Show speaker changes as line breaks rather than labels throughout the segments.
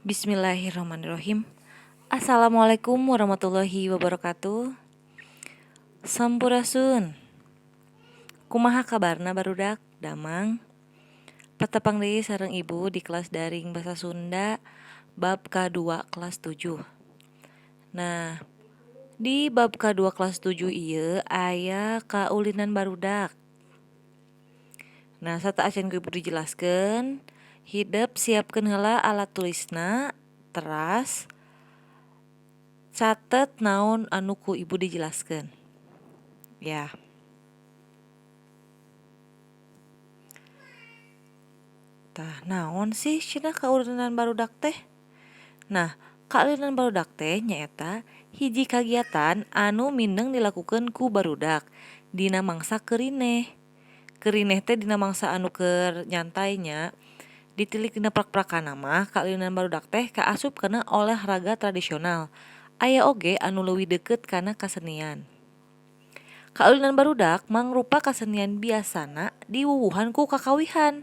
Bismillahirrahmanirrahim. Assalamualaikum warahmatullahi wabarakatuh. Sampurasun. Kumaha kabarna barudak? Damang. Patepang deui sareng ibu di kelas daring bahasa Sunda bab K2 kelas 7. Nah, di bab K2 kelas 7 ieu aya kaulinan barudak. Nah, sateuacan ku ibu dijelaskeun, hidep siapkeun heula alat tulisna, teras catet naon anu ku ibu dijelaskeun. Ya. Tah, naon sih cenah kaulinan barudak teh? Nah, kaulinan barudak teh nyaeta hiji kagiatan anu mindeng dilakukeun ku barudak dina mangsa keurineh. Keurineh teh dina mangsa anu keur nyantai nya. Ditilik dina prak-prakana mah kaulinan barudak teh kaasup kana olahraga tradisional. Aya oge anu leuwih deukeut kana kasenian. Kaulinan barudak mangrupa kasenian biasana diwuwuhan ku kakawihan.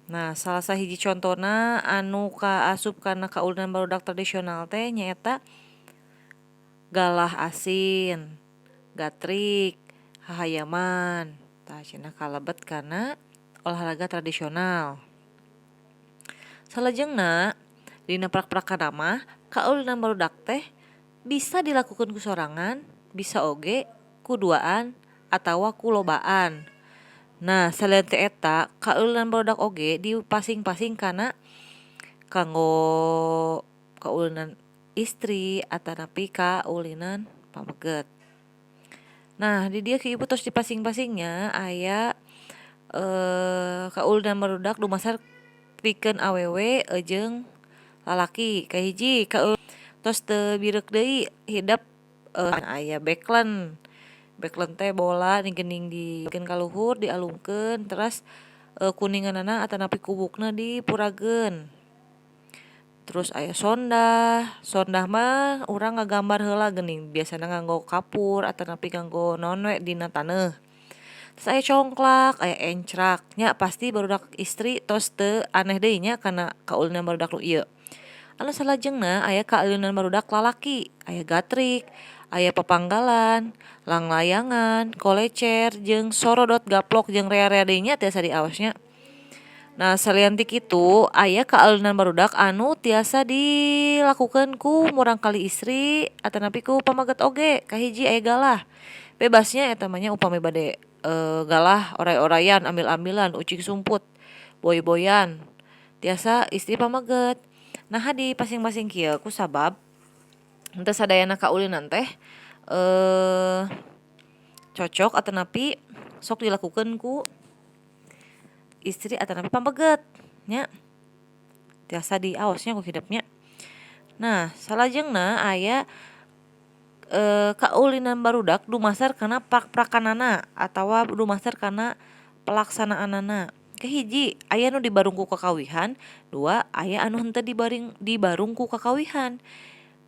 Nah, salah sahiji contona anu kaasup kana kaulinan barudak tradisional teh nyaeta galah asin, gatrik, hahayaman. Tah cenah kalebet kana olahraga tradisional. Salajengna dina prak-prakana mah kaulinan barudak teh bisa dilakukeun ku sorangan, bisa oge ku duaan atawa ku lobaan. Nah, salian ti eta kaulinan barudak oge dipasing-pasing kana kanggo kaulinan istri atanapi kaulinan pameget. Nah, di dieu ku ibu tos dipasing-pasingnya aya kaulinan barudak dumasar pikeun awewe jeung lalaki. Kahiji tos teu bireuk deui hidep aya backland. Backland teh bola geuning dibikeun ka luhur dialungkeun teras kuninganana atanapi kubukna dipurageun. Terus aya sondah, sondah mah urang ngagambar heula geuning biasana nganggo kapur atanapi nganggo naon we dina taneuh. Terus aya congklak, aya encrak nya pasti barudak istri tos teu aneh deui nya kana kaulinan barudak nu ieu. Anu salajengna aya kaulinan barudak lalaki, aya gatrik, aya papanggalan, langlayangan, kolecer jeung sorodot gaplok jeung rea-rea deui nya tiasa diaos nya. Nah, salian ti kitu aya kaulinan barudak anu tiasa dilakukeun ku murangkalih istri atanapi ku pameget oge. Kahiji aya galah. Bebasnya eta mah nya upami bade galah oray-orayan, ambil-ambilan, ucing sumput, boy-boyan tiasa istri pameget. Naha di pasing-pasing kieu ku sabab henteu sadayana kaulinan teh cocok atanapi sok dilakukeun ku istri atanapi pameget nya. Tiasa diaos nya ku hidep nya. Nah, salajengna aya kaulinan barudak dumasar kana prak-prakanana atawa dumasar kana pelaksanaanana. Kahiji aya nu dibarung ku kakawihan, dua aya anu henteu dibarung ku kakawihan.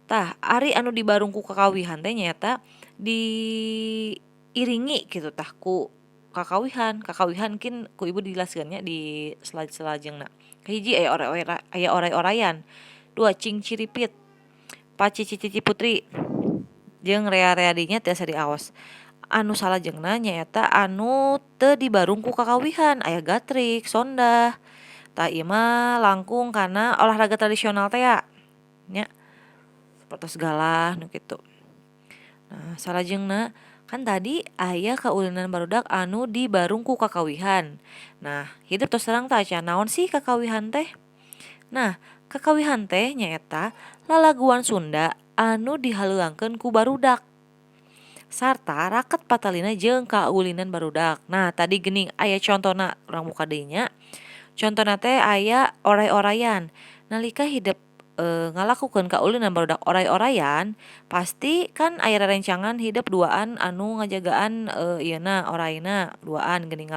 Tah, ari anu dibarung ku kakawihan teh nyaeta diiringi kitu tah ku kakawihan. Kakawihan kin ku ibu dijelaskeun nya di slide salajengna. Kahiji aya oray-orayan, dua cingciripit, pacici-cici putri jeung rea-rea deui nya tiasa diaos. Anu salajengna nyaeta anu teu dibarung ku kakawihan, aya gatrik, sondah. Tah ieu mah langkung kana olahraga tradisional teh ya nya. Sapertos galah nu kitu. Nah, salajengna kan tadi aya kaulinan barudak anu dibarung ku kakawihan. Nah, hidep tos terang tah acan naon sih kakawihan teh? Nah, kakawihan teh nyaeta lalaguan Sunda anu dihaleuangkeun ku barudak sarta raket patalina jeung kaulinan barudak. Nah, tadi geuning aya contona urang muka deui nya. Contona teh aya oray-orayan. Nalika hidep ngalakukeun kaulinan barudak oray-orayan, pasti kan aya rerencangan hidep duaan anu ngajagaan ieuna orayna duaan geuning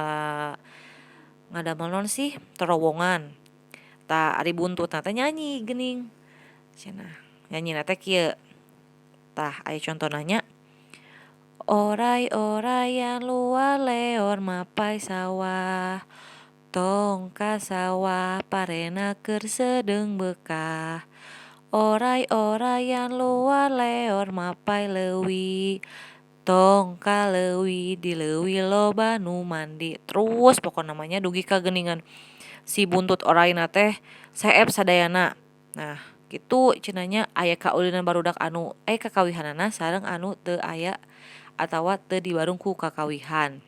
ngadamel naon sih terowongan. Tah ari buntutna teh nyanyi geuning cenah. Nyanyina teh kieu. Tah aya contona nya. Oray-orayan luar leor mapai sawah. Tong ka sawah, parena keur sedeung beukah. Oray-orayan luar leor mapay leuwi. Tong ka leuwi, di leuwi loba nu mandi. Terus pokona mah nya dugi ka geuningan si buntut orayna teh seep sadayana. Nah, kitu cenah nya aya kaulinan barudak anu aya kakawihanana sareng anu teu aya atawa teu dibarung ku kakawihan.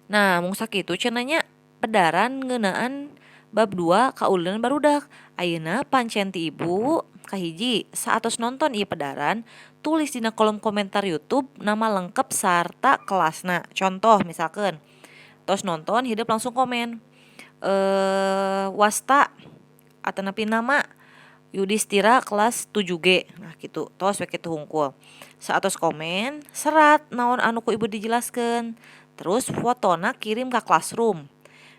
Nah, mung sakitu cenah nya pedaran ngeunaan bab 2 kaulinan barudak. Ayeuna pancen ti ibu kahiji, saatos nonton ieu pedaran, tulis dina kolom komentar YouTube nama lengkap sarta kelasna. Contoh misalkan tos nonton hidep langsung komen wasta atanapi nama Yudhistira kelas 7G. Nah, kitu tos we kitu hungkul. Saatos komen serat naon anu ku ibu dijelaskeun, terus fotona kirim ka classroom.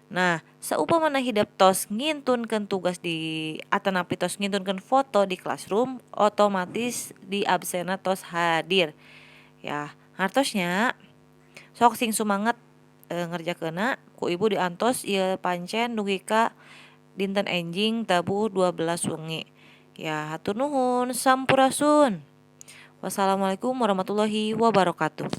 Nah, saupamana hidep tos ngintunkeun tugas di atanapi tos ngintunkeun foto di classroom, otomatis di absenna tos hadir. Ya, hartos nya. Sok sing sumanget ngerjakeunna, ku ibu diantos ieu pancen dugi ka dinten enjing tabuh 12 wengi. Ya, hatur nuhun, sampurasun. Wassalamualaikum warahmatullahi wabarakatuh.